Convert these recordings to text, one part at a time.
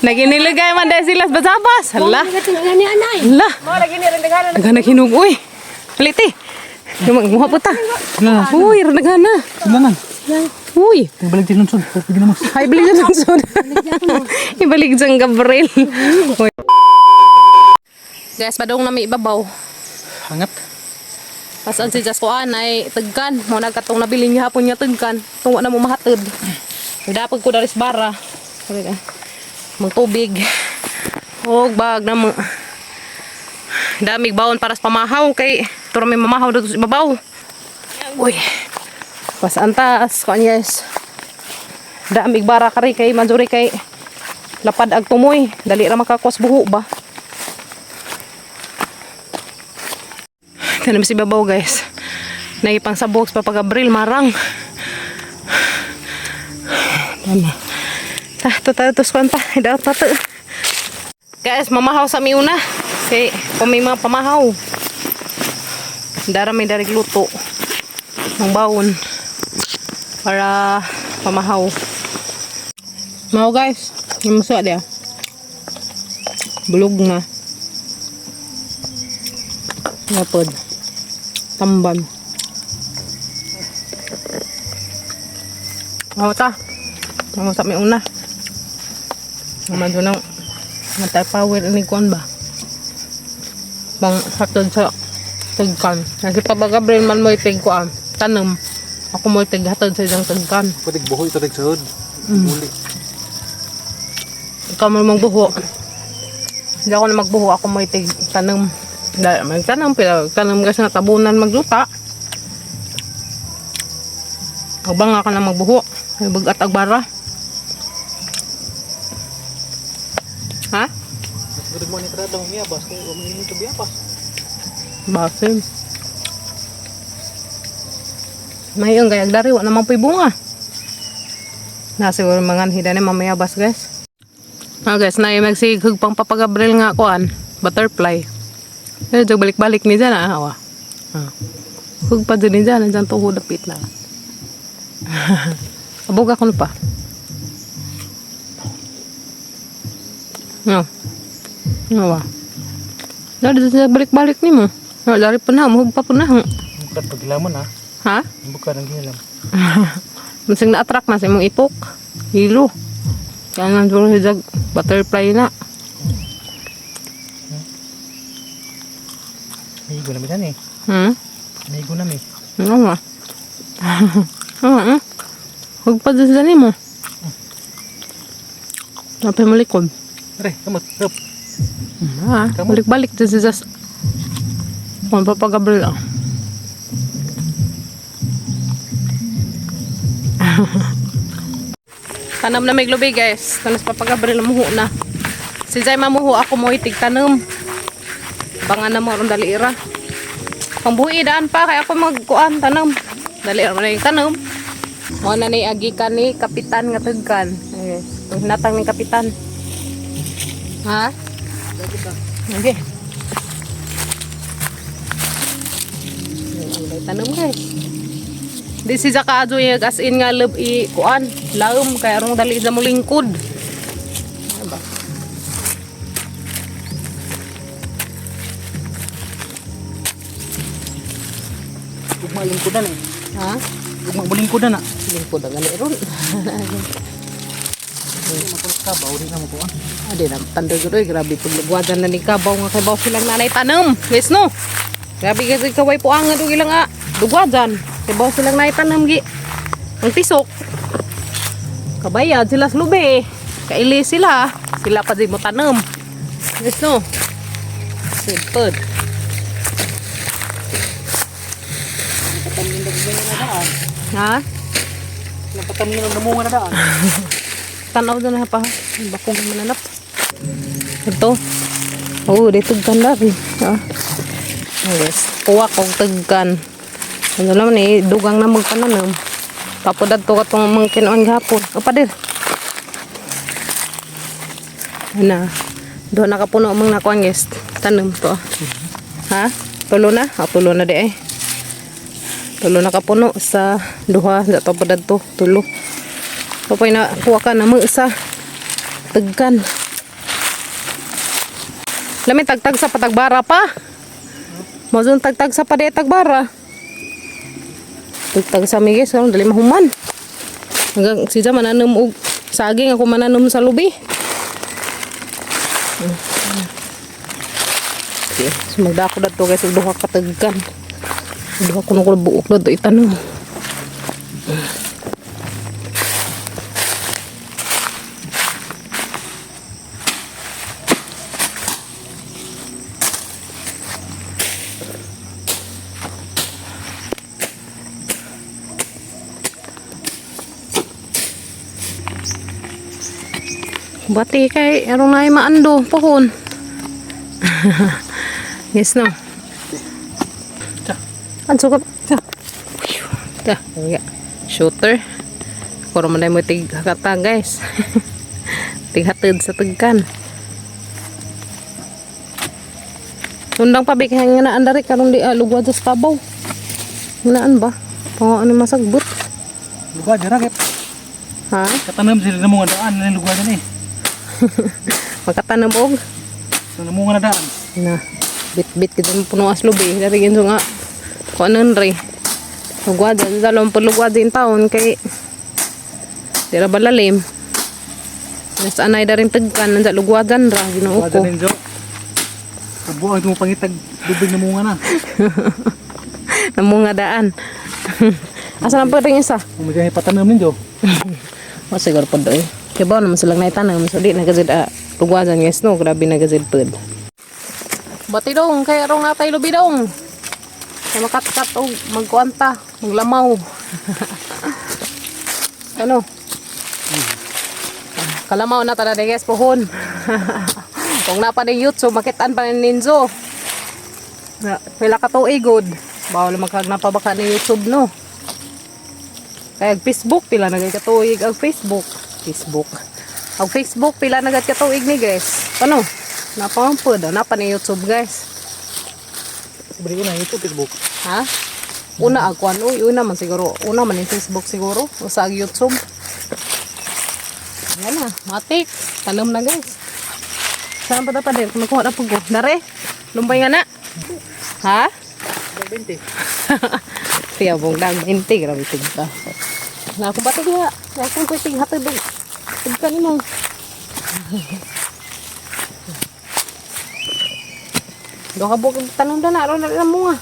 Naginilagay man dahil sila sa basabas. Hala. Hala. Nagana hinog, uy. Haliti. Yung mga puta. Uy, nagana. Sila na. Uy. Balik din nun, Pwede na mas. Ay, balik dyan Johnson. Ibalik dyan Gabriel. Uy. Guys, padung na may ibabaw. Hangat. Pasan si Jaskuan ay tagkan. Mo nagkatong nabili niya hapon niya tagkan. Tungo na mo mahatod. Nagdapag ko daris bara. Sorry ka. Mang tubig. Og bag na mga damig bawon para sa pamahaw kay turo may mamahaw dito sa ibabaw. Uy. Pasan taas kuan, guys. Damig bara kari kay manjuri kay lapad ag tumoy. Dali ra makakos buho ba. Tanim si babaw, guys. Naipang sa box pa pag Abril marang. Tama. Ta, to ta to kwanta. Daw ta to. Guys, mamahaw sa miuna. Kay kung may mga pamahaw. Dara may darig luto. Ng bawon. Para pamahaw. Mau, guys. Yung musuwa dia. Bulog na. Napod. Tamban. Ako ta. Ako sa may una. Naman doon ang matay power ni kuan ba? Bang hatod sa tagkan. Kasi pa ba Gabriel man mo itig kuan. Tanom. Ako mo itig hatod sa isang tagkan. Pwede buho ito tig sahod. Uli. Ikaw mo magbuho. Hindi ako na magbuho. Ako mo itig tanom. Dahil magtanong, pero tanong kasi natabunan magluta. Agbang nga ka na magbuho. Ay, Bagat agbara. Ha? Pwede mo ni trada umiyabas kay umiinom to biyabas. Basin. Mayong gayag dari, wala namang po'y bunga. Na siguro mga hida ni mamayabas, guys. Ah, guys, na yung magsighug pang papagabril nga kuan, butterfly. Pero jog balik-balik ni dyan ah. Awa. Ah. Hug pa dyan ni dyan, dyan tuhod dapit na. Abog ako na pa. No. Awa. Dari dyan balik-balik ni mo. Ah, dari pa na, muhug pa po na. Bukan paglamon ha. Ha? Bukan ang gilam. Masing na-attract na sa imong ipok. Hilo. Kaya nga siguro si Jag, butterfly na. Migo na mi eh. Migo na mi. Ano nga? Oo. Huwag pa dyan sa mo. Napay mo likod. Re, kamot. Rup. Ah, balik-balik dyan si Jas. Kung papagabril ah. Tanam na may glubi, guys. Tanas papagabril muho na. Si Jai mamuho ako mo itig tanom. Pangan na mo aron dali ra. Pambuhi daan pa kay ako magkuan tanom. Dali ra man na yung tanom. Mo na ni agi ka ni kapitan nga tagkan. Yes. Natang ni kapitan. Ha? Okay. Ay, tanong, guys. Di si Zaka adyo yung as in nga love i kuan, laom kay arong dali sa mo lingkod. Ano ba? Ugma lingkodan eh. Ha? Ugma lingkodan na. Lingkod ang gali ron. Ka ba uri na mo kuan. Adi na tandoy gud oy, grabe pag lugwadan na ni kabaw nga kay baw silang nanay tanom. Guys no. Grabe kasi kaway po ang og ilang ah, lugwadan. Kay baw silang nanay tanom gi. Ang tisok. Kabayad sila sa lubi. Kaili sila. Sila pa di mo tanom. Guys no. Sipod. Napatamin na na daan. Ha? Napatamin na namunga na daan. Tanaw na na pa. Bakong mananap. Ito. Oo, dito ganda rin. Ah. Yes. Kuha kong tagkan. Ano naman eh, dugang na magpananam. Tapos dadto ka itong mga kinuan gahapon. O padir. Ano? Doon nakapuno ang mga nakuan, guys. Tanam to. Ha? Tulo na? Ah, tulo na di eh. Tulo na kapuno sa duha. Dato pa dadto. Tulo. Papoy na kuha ka na mo isa. Tagkan. Lami tagtag sa patagbara pa. Mozon tagtag sa pa tagbara. Tagtag sa mi guys, karon dali mahuman. Hanggang si Ja mananom og saging, ako mananom sa lubi. Okay. So magdako dato guys og duha ka tagkan. Duha kuno ko buok dato itanom. Bati kay aron na maando pohon. Yes no. Ta. Ang sukat. Ta. Ta, ya. Shooter. Kuro man mo tig hakata guys. Tighatid sa tagkan. Sundang pa bigay nga naan dari karon di lugwa sa tabaw. Naan ba? Pango ano masagbot? Lugar dyan kay Ha? katanam sila namunga daan na lugar dyan eh. Magkatanam og Sa namunga na daan. na bit-bit kita mo puno as lubi dari ginso nga kung ano rin lugwa dyan dalawang palugwa din taon kay di ra balalim nasa anay da rin tagkan nandyan lugwa dyan ra ginoo Lugar ko dyan ninjo. Kabuang ito mo pangitag lubig namunga na. Namunga daan. Asa lang pa rin isa? Kung may patanam ninjo. O siguro po doy kaya ba naman silang naitanam, so di nagazid lugwa dyan guys no, grabe nagazid pod. Bati dong kay arong natay lubi dong kay makatkat og magkuanta maglamaw. Ano? Kalamaw na tada guys pohon. Kung napa ni YouTube makitaan pa ni Ninzo. Na, pila ka tuig good. Bawal magkag napabaka ni YouTube no. Kaya ag Facebook pila na gay katuig ang Facebook. Facebook. Ang Facebook pila na gay katuig ni guys. Ano? Napamampud, napa ni YouTube guys. Beri ko na YouTube, Facebook. Ha? Una ang kuan uy, una man siguro. Una man yung Facebook siguro o sa YouTube. Yan na, matik. Tanom na guys. Saan pa dapat din? Makuha na pag ko. Dare, lumbay nga na. Ha? 20. Tiya bong dag 20, grabe tigka. Na ako ba tigha? Na akong pwede hatid og tigka nimo. Duha ka buok tanong na aron na mo nga.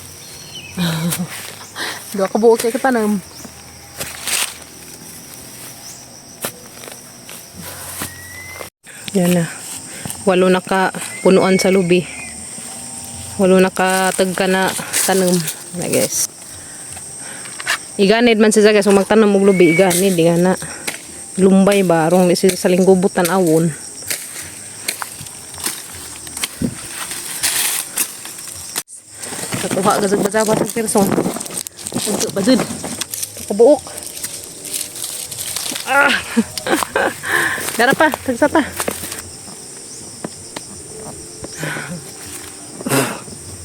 Duha ka buok kay tanom. Yan na. Walo na ka punuan sa lubi. Walo na ka tagka na tanom. Na guys. Iganid man siya guys, kung magtanom og lubi, iganid, di nga na. Lumbay ba, rong di siya sa linggubutan awon. Katuha gazag bazabat ang person. Untuk bazud. Kabuok. Ah. Dara pa, tagsa pa.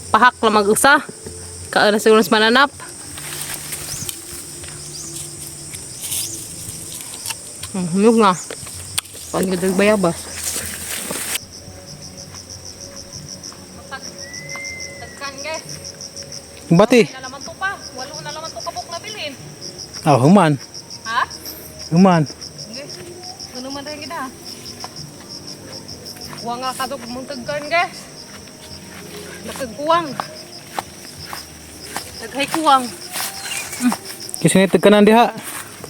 Pahak lang mag-usa. Kaana siguro sa mananap. Humyog nga. Paano ka bayabas? Tagkan guys. Bati. Nalaman to pa. Walo na laman to kabuk na bilhin. Ah, human. Ha? Human. Sige. Ano man rin kita? Kuha nga ka to mong tagkan guys. Nakagkuwang. Naghay kuwang. Kasi nitag ka na diha.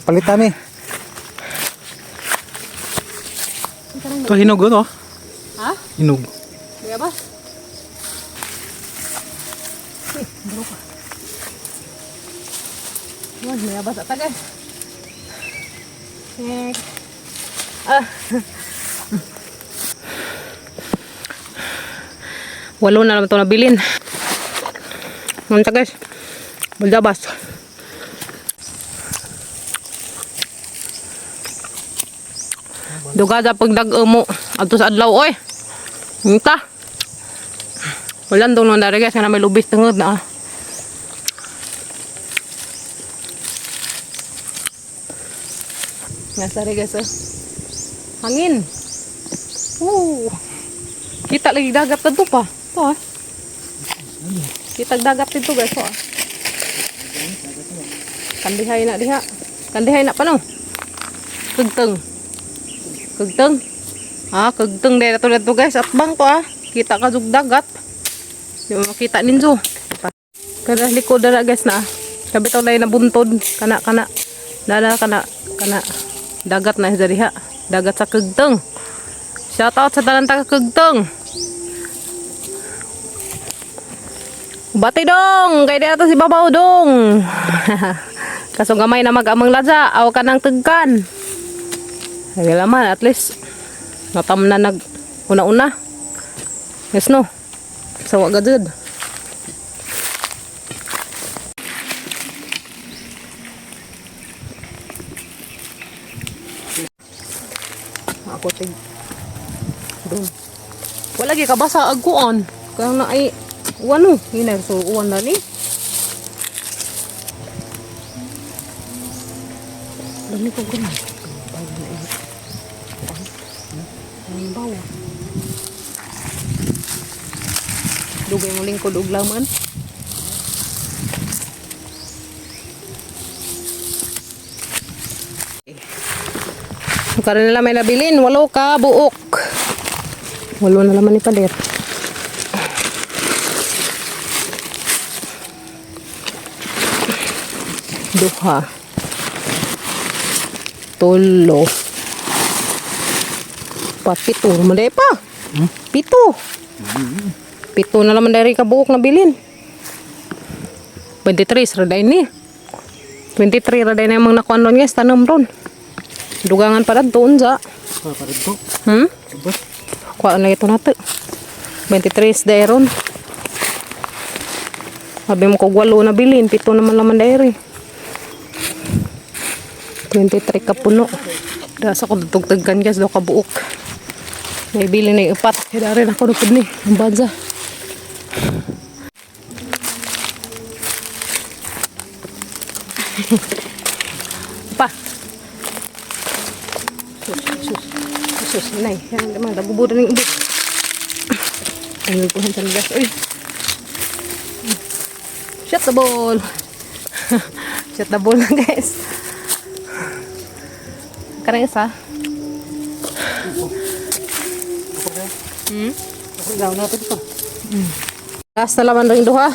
Palitan eh. Ito hinog to. Ha? Hinog. Bayabas? Eh, bro ka. Yan, bayabas ata guys. Eh. Ah. Walo na naman ito nabilin. Manta guys. Bayabas. Dugada pagdag mo. Adto sa adlaw oy. Unta. Walang dong nung dari guys, nga na may lubis tungod na. Ah. Nga sari guys oh. Hangin. Woo. Kita lagi dagat dito pa. Ito ah. Kita dagat dito, guys. Oh, ah. Kandihay na diha. Kandihay na pa no. Kagteng. Kagteng. Ah, kagteng dahil ito dito, guys. Atbang to ah. Kita ka jug dagat. Di mo makita ninyo. Kada likod na guys na. Sabi to na buntod. Kana kana. Dala kana kana. Dagat na siya diha. Dagat sa kagteng. Shout out sa tanan taga kagteng. Bati dong, kay di ato si Babaw dong. Kaso gamay na mag-amang ladya, aw ka ng tagkan. Sige laman, at least natam na nag una-una. Yes no. Sawa ga jud. Ako tig dong. Wala gi kabasa ag kuon. Kaya na ay uwan no. Hinay so uwan na ni. Dami ko ganun. Bawa na iyo. Ang bawa. Dugay mo lingkod og laman. Karon nila may nabilin, walo ka buok. Walo na laman ni pader. Duha. Tulo. Pa, pito naman dahil pa. Pito. Pito na naman dahil ka buok na bilin. 23 ra dahil ni. 23 ra dahil na yung mga nakuan ron guys. Tanom ron. Dugangan pa dito unsa. Pa pa dito. Ubos. Kuha na ito nato. 23 dahil ron. Sabi mo kog walo na bilin, pito naman laman dahil. 23 ka puno. Dasa ko dutugtagkan guys, daw kabuok. May bilin na yung upat. Kaya rin ako nupod ni. Ang bansa. Pa. Sus, sus. Sus, nay. Yan, mga daguburan ng ibig. Ang ko sa gas. Uy. Shut the ball. Shut the ball na guys. Karang isa. Ako daw natin pa. Last na laman rin duha.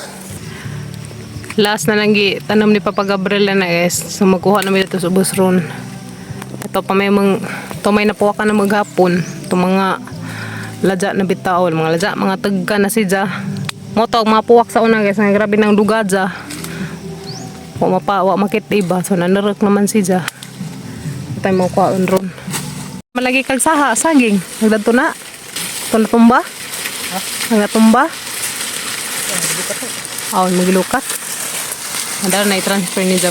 Last na lang tanom ni Papa Gabriel na guys. So magkuha na dito sa ubos ron. Ito pa may mga ito may napuha ka na maghapon. Ito mga ladya na bitaol, mga ladya, mga tagka na sidya. Moto mga puwak sa una guys, nga grabe ng dugadya. Wa mapa, wa makit iba. So nanarok naman sidya. Ito yung mga kuhaon ron. Malagi kag saha, saging. Nagdadto na. Ito natumba? Nagnatumba? Aw, magilukat. Andar na i-transfer ni Jam.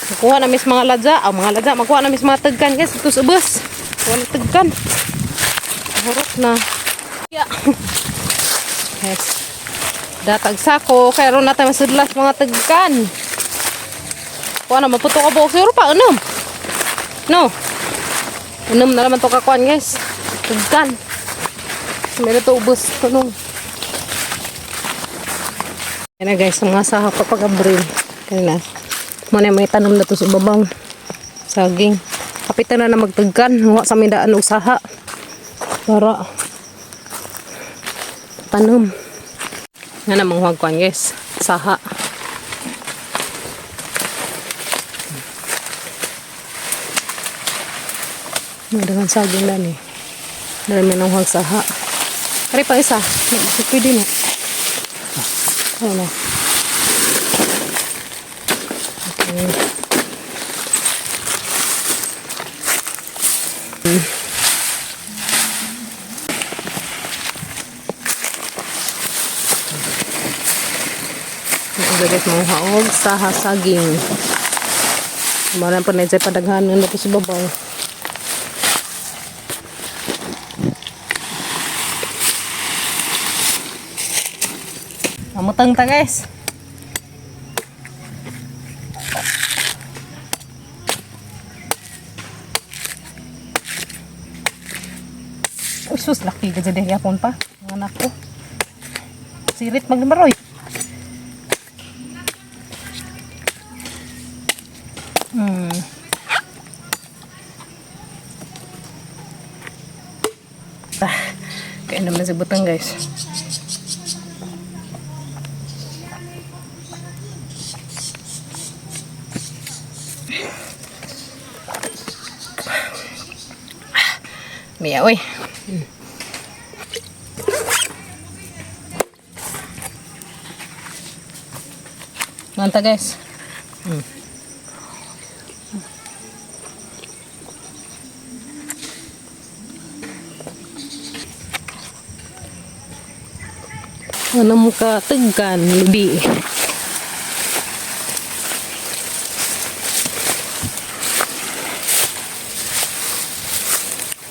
Makuha na mis mga ladya. Aw, mga ladya. Makuha na mis mga tagkan guys. Ito sa bus. Kuha na tagkan. Harap na. Yeah. Yes. Datag sako. Kaya ron natin masudlas mga tagkan. Kuha na, maputo ka buok. Siguro pa, ano? No. Unom na naman to kakuan guys. Tagkan. Meron to ubos. Tunong. Yan na guys, mga saha pa pag-abril. Kaya na. Muna may tanom na to sa babaw. Saging. Kapitan na na magtagkan. Huwa sa mindaan og saha. Para tanom. Nga na manghuwag kuan guys. Saha. Mga saging na ni. Dami nang huwag saha. Ari pa isa. Pwede na. Ano na? Okay. Ang guys, mga haog sa saging. Maran pa na dyan padaghanan na po sa babaw. Mamutang ta guys. Uy, Sus, laki ka dyan yapon pa. Ang anak ko. Sirit magmaroy. Ah, kaya naman si butang, guys. Miya, oy. Manta, guys. Ano mo ka tagkan, lubi.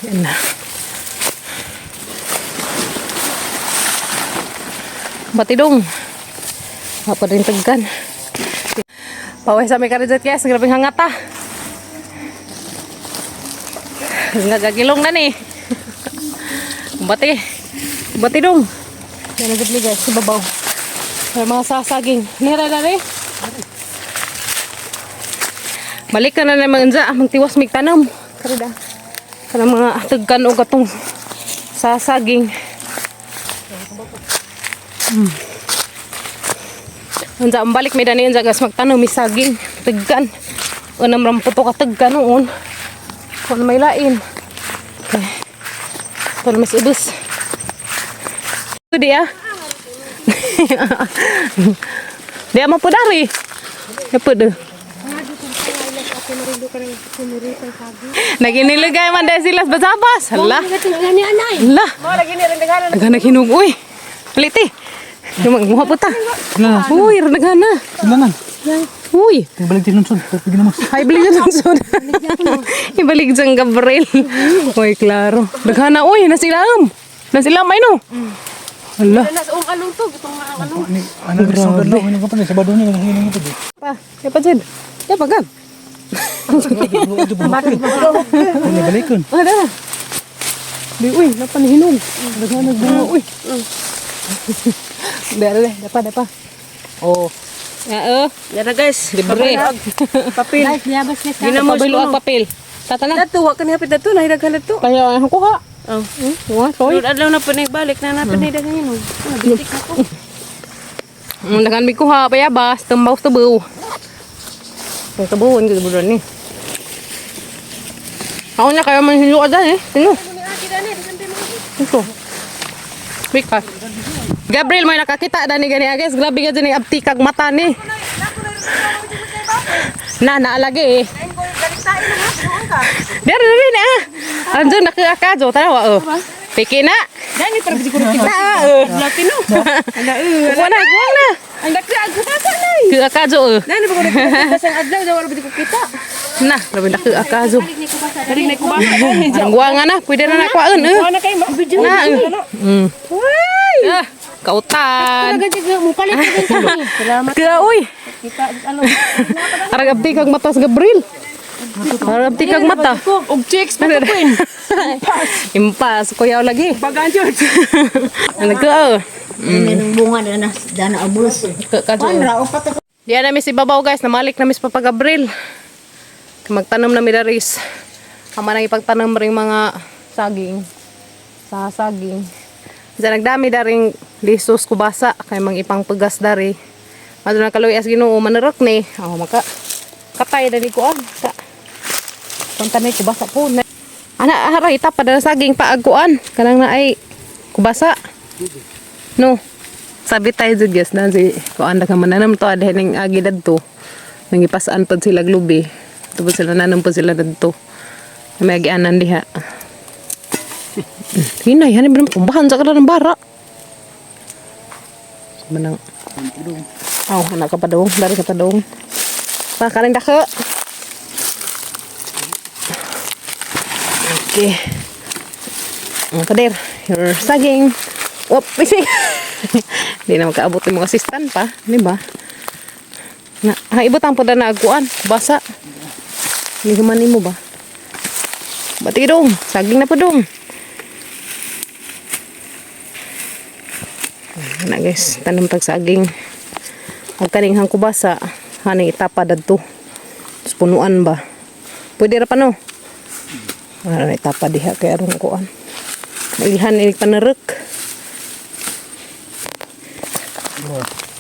Yan na. Batidong. Wa pa rin tagkan. Paway sa may karidot, guys. Grabing hangata. Nagagilong na ni. Bati. Batidong. Yan ang gudli, guys. Sa babaw. May mga sasaging. Nira na rin. Balik ka na naman dyan. Magtiwas mig tanam. Karida. Kanang mga tagkan o katong sasaging. Unsa ang balik may dani unsa, guys, magtanom mi saging tagkan. Unam ram puto ka tagkan noon. Kung may lain. Okay. Kung mas ubos. Di ah. Di ah mo po dari. Ya po do. Naginilagay man dahil sila sa basabas. Hala. Hala. Nagana hinog, uy. Paliti. Yung mga po ta. Uy, nagana. Sulanan. Uy. Balik din nun. Bigyan naman. Ay, balik dyan sun. Ibalik dyan, Gabriel. Uy, klaro. Naghana, uy, nasilam. Nasilam, ay no. Hala. Ano grabe. Ano ka pa ni Sabado ni nang ito. Pa, kaya pa dyan. Kaya pa, Gab. Ano balikon? Ah, dara. Di, uy, napanihinog. Naghana, bunga, uy. Dara, dara, dapa, dapa. Oh. Oo. Yara, guys. Libre. Papel. Ginamos ko. Papel. Tatanan. Dato wa kani hapit dato nahidaghan dato. Kaya ang kuha. Oh. Kuha, soy. Lord adlaw na pa na balik na na pa na daghan yun. Bitik na ko. Dagan mi kuha payabas, tumbaw sa tubo. Ang tubuon gid buron ni. Ako na kaya man hilo ka dyan eh. Sino? Ito. Wait. Gabriel may nakakita dani gani ah, guys. Grabe ka dyan eh. Abti kag mata ni. Na naalagi eh. Dari dari na. Anjo nakakajo tarawa oh. Piki na. Dani para siguro Na oh. Latino. Ala eh. Kuha na, kuha na. Ang dako ang kubasa na. Kuakajo oh. Dani ba ko nakita sa adlaw daw wala ko kita. Na, grabe na kuakajo. Dali na kubasa dani. Ang guwanga na, pwede na nakuhaan eh. Wala kay ma video. Na. Mm. Ah, kautan. Mo palit ka din sa Salamat Kaya uy. kita ano. Arag abdi kag mata sa Gabriel. Arag abdi kag mata. Og chicks pa ko queen. Impas kuyaw lagi. Bagan jud. Ano ka? Oh. Merong bunga na na dana abos. Ka Ra upat ako. Diyan na mi si Babaw, guys, namalik na mi sa Papa Gabriel. Magtanom na mi daris. Ama nang ipagtanom ring mga saging. Sa saging. Diyan nagdami daring lisos kubasa kay mang ipang pagas dari. Madto na kaluy as Ginoo manarok ni. Oh, maka katay dani ko ah. Ka. Pantanay kubasa po. Na. Ana haray ita pa saging paagkuan. Kanang na ay kubasa. No. Sabi tayo jud, guys, na si kuan na ka mananam to adhe ning agi dadto. Nangipasaan pod sila glubi. Tubod sila nanam pod sila dadto. May agianan diha. Hinay, hanay ba kumbahan sa kada ng bara. Manang. Aw, anak ka pa dong, dari ka pa dong. Pa kanin dako. Okay. Mga kader, your saging. Wop, ising. Hindi na makaabot yung mga assistant pa, di ba? Na, ha, ibutang po na aguan, basa. Hindi humanin mo ba? Bati dong, saging na po dong. Ana guys, tanom tag saging. Ang kaning hangkubasa, haning itapa dadto. Tapos punuan ba? Pwede ra pa no? Ano na itapa diha kay aron kuan. Mailhan ilig panarek.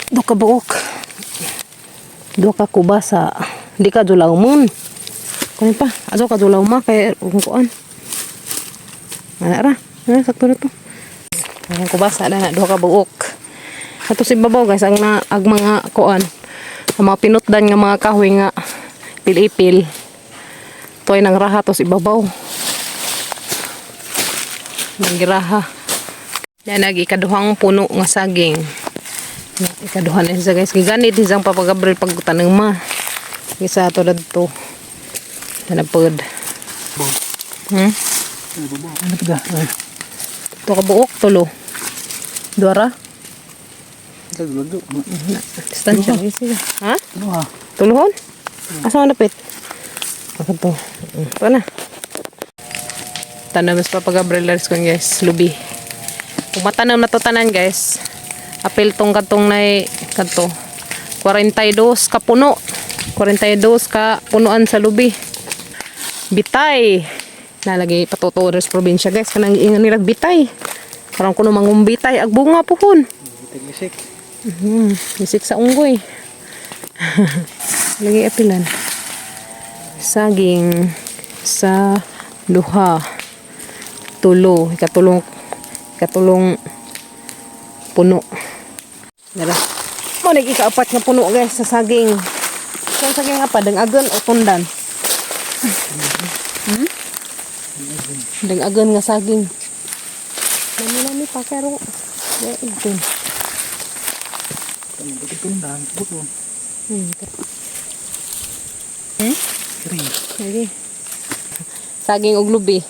Duha ka buok. Duha ka kubasa. Di ka dulaw mon. Kunin pa. Aso ka dulaw ma kay aron kuan. Ana ra. Ana sakto na to. Ang kubasa na na duha ka buok. Ato si babaw guys ang na ag mga kuan. Ang mga pinutdan nga mga kahoy nga pil-ipil. Toy nang raha to si babaw. Nanggiraha. Yan ag ikaduhang puno nga saging. Na, ikaduha na siya guys. Giganit isang Papa Gabriel pagtanong ma. Isa to dadto. Tanapod. Ano pa ga? Ito ka buok tulo. Duara. Laglago. Distansya. Ha? Ano ha? Tuluhon? Asa man dapit? Ako to. Ito na. Tanam sa Papa Gabriel Laris ko guys. Lubi. Kung matanam na to tanan guys. Apil tong katong nay kadto. 42 ka puno. 42 ka punuan sa lubi. Bitay. Nalagay patutuo sa probinsya guys. Kanang ingan nila bitay. Parang kuno mangumbitay ag bunga puhon. Taglisik. Isik sa unggoy. Lagi apilan. Saging sa luha. Tulo. Ikatulong ikatulong puno. Dara. Mo nag ikaapat nga puno guys sa saging. Sa saging apa dangagon o tundan? Dangagon nga saging. Lami-lami pa karo. Ya, ito. Ano ba tundan? Buto. Kiri. Lagi. Saging og lubi.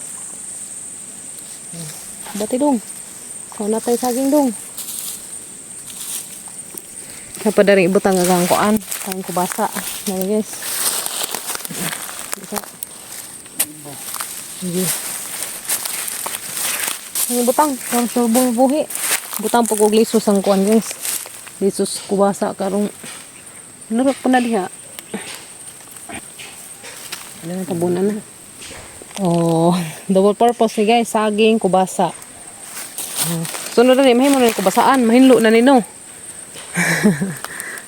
Bati dong. Kau na tayo saging dong. Kaya dari ibutang agang kuan, kang kubasa. Nala guys. Isa. Sige. Ang butang, ang turbong buhi. Butang pag og lisos ang kuan guys. Lisos kubasa karong Nurok po na diha. Ano na tabunan na. Oh, double purpose ni guys, saging, kubasa. Oh. Sunod na ni, mahimo na ni kubasaan, mahinlo na nino.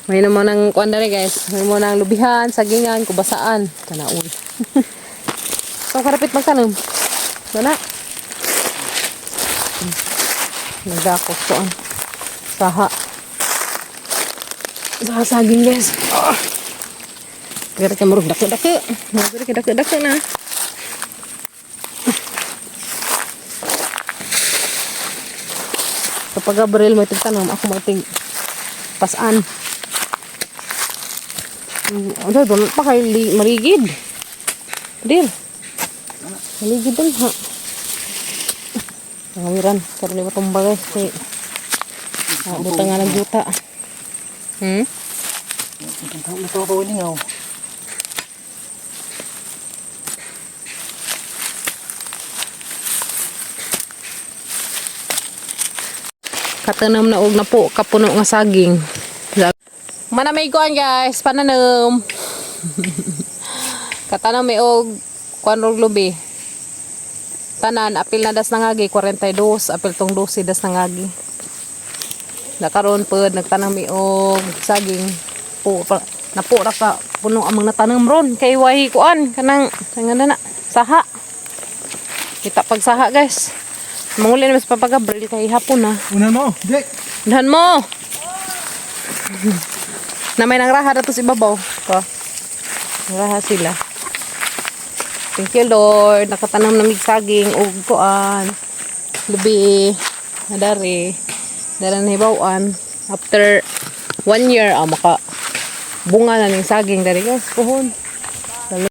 Mahimo mo ng kuan dali guys, mahimo ng lubihan, sagingan, kubasaan, kanaon. So karapit magtanom. Wala. Nagdakos kuan. Saha. Saha saging guys. Ah. Kaya ka marug dako-dako. Marug ka dako-dako na. Kapag Gabriel may tigtanom, ako may tig pasaan. Ano, doon pa kay maligid. Dir. Maligid dun ha. Nangawiran. Karoon ni matumba guys. Kay, buta nga ng juta. Ito ako lingaw. Katanam na og na po kapuno nga saging. Mana may kuan guys, pananom. Katanam may og kuan og lubi. Tanan apil na das nangagi 42, apil tong 12 das nangagi. Nakaron pod nagtanam mi og saging po pa, napo ra ka puno ang mga natanam ron kay way kuan kanang nga na saha. Kita pagsaha guys. Manguli na mas Papa Gabriel kay hapon na. Unan mo, Jack. Unahan mo! Na may nangraha na to si Babaw. Pa. Nangraha sila. Thank you Lord. Nakatanam na mig saging ug kuan. Lubi. Nadari. Dara na hibaw-an. After one year, maka bunga na ning saging dari guys. Puhon.